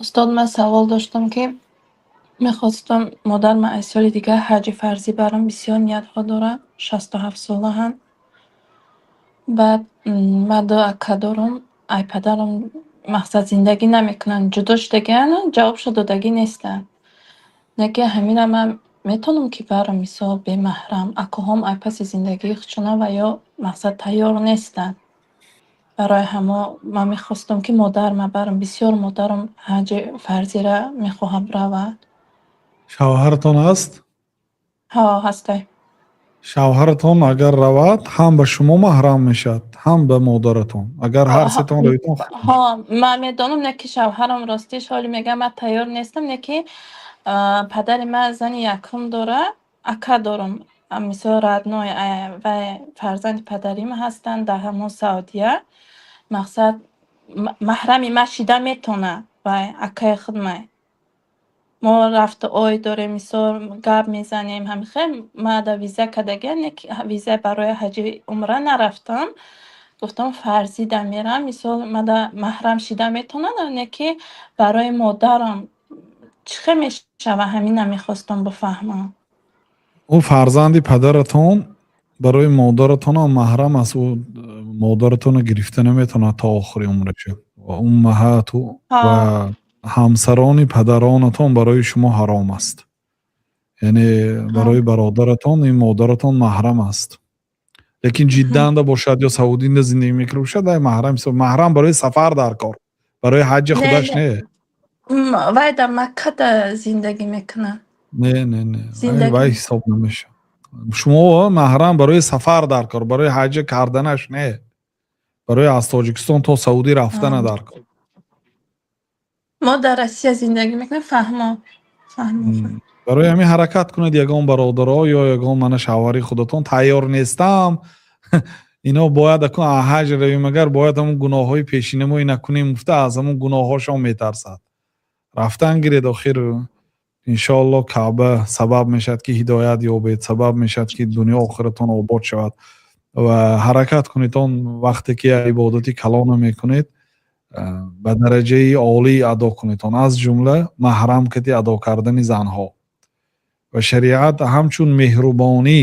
Устод, ман савол доштам, ки мехостам модарам аз соли дигар ҳаҷи фарзӣ барам, бисёр ниятҳо дорад, 67 солаам. Баъд ман ду ака дорам, ай падарам мақсад зиндагӣ намекунанд, ҷудо шудагианд, ҷавобшо додагӣ нестанд. Не ки ҳамина ман метавонам, ки барам, мисол, бемаҳрам, акаҳом ай паси зиндагии худшона ва ё мақсад тайёр нестанд. Барои ҳамо ман мехостам, ки модарма барам, бисёр модарам ҳаҷи фарзира мехоҳад равад. Шавҳаратон ҳаст? Ҳо, ҳастай. Шавҳаратон агар равад, ҳам ба шумо маҳрам мешавад, ҳам ба модаратон. Агар ҳар сетон равитон. Ҳо, ман медонам, не ки шавҳарам ростиш ҳоли мегӯяд, ман тайёр нестам, не ки падари ман зани якум дорад, ака дорам, мисол, родной вай фарзанди падарим ҳастанд дар ҳамон Саудия. Мақсад, маҳрами ман шида метавонад вай акаи худмай. Мо рафту ой дорем, мисол, гап мезанем, ҳамихел. Ман да виза кардагиам, не ки виза барои ҳаҷи умра нарафтам. Гуфтам, фарзида мерам, мисол, мада маҳрам шида метавонад, не ки барои модарам чӣ хел мешава, ҳамина мехостам бифаҳмам. Ӯ фарзанди падаратон барои модаратонам маҳрам аст. Ӯ модаратонро гирифта наметавонад то охири умраша. Ва уммаҳату ва ҳамсарони падаронатон барои шумо ҳаром аст. Яъне барои бародаратон ин модаратон маҳрам аст. Лекин Ҷидданда бошад ё Саудинда зиндагӣ мекарда бошад, ай маҳрам ҳисоб, маҳрам барои сафар дар кор. Барои ҳаҷҷи худаш не. Вай дар Маккада зиндагӣ мекунад. Не, не, не. Вай ҳисоб намешавад. Шумо маҳрам барои сафар дар кор, барои ҳаҷҷа карданаш не. Барои аз Тоҷикистон то Саудӣ рафтана дар кор. Мо дар Россия зиндагӣ мекунем, фаҳмо. Фаҳмо. Барои ҳамин ҳаракат кунед, ягон бародаро ё ягон мана шавҳари худатон тайёр нестам. Ино бояд акун ҳаҷ равем, агар бояд ҳамун гуноҳҳои пешинамо накунем гуфта, аз ҳамун гуноҳҳошон метарсад. Рафтан гиред, охир иншоалло Каъба сабаб мешавад, ки ҳидоят ёбед, сабаб мешавад, ки дунё охиратон обод шавад. Ва ҳаракат кунед, он вақте ки як ибодати калона мекунед, ба дараҷаи олӣ адо кунед он, аз ҷумла маҳрам кати адо кардани занҳо. Ва шариат ҳамчун меҳрубонӣ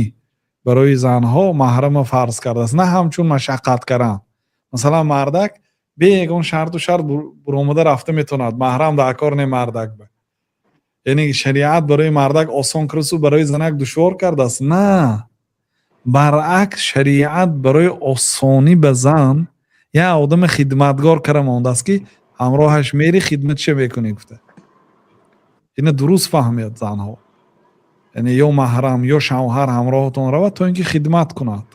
барои занҳо маҳрама фарз кардааст, на ҳамчун машаққат кардан. Масалан, мардак бе ягон шарту шарт буромада рафта метавонад, маҳрам дар кор не мардак ба. Яъне шариат барои мардак осон кардасту барои занак душвор кардааст? На. Баръакс, шариат барои осонӣ ба зан як одами хидматгор кара мондааст, ки ҳамроҳаш мери, хидматша мекунӣ гуфта. Ина дуруст фаҳмед занҳо. Яъне ё маҳрам, ё шавҳар ҳамроҳатон равад, то ин ки хидмат кунад.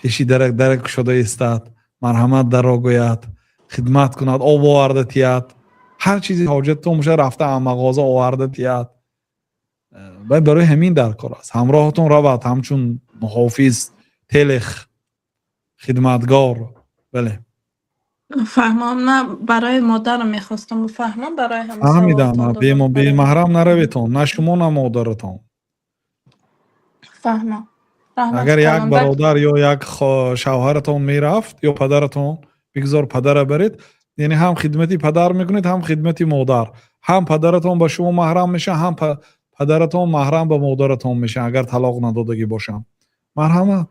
Пеши дарак дарак кушода истад, марҳамат даро гӯяд, хидмат кунад, об оварда тиҳад, ҳар чизе ҳоҷататон бошад, рафта аз мағоза оварда тиҳад. Барои ҳамин дар кор аст. Ҳамроҳатон равад ҳамчун муҳофиз, телех, хидматгор. Бале. Фаҳмам, на, барои модарам мехостам бифаҳмам, барои ҳама Фаҳмидам. саволтон додам. Бемаҳрам нараведтон, на шумо, на модаратон. Фаҳмам. Раҳмати Агар як калон. бародар ё як шавҳаратон мерафт ё падаратон, бигзор падара баред, яъне ҳам хидмати падар мекунед, ҳам хидмати модар. Ҳам падаратон ба шумо маҳрам мешавад, ҳам падаратон маҳрам ба модаратон мешавад, агар талоқ надодагӣ бошанд. Марҳамат.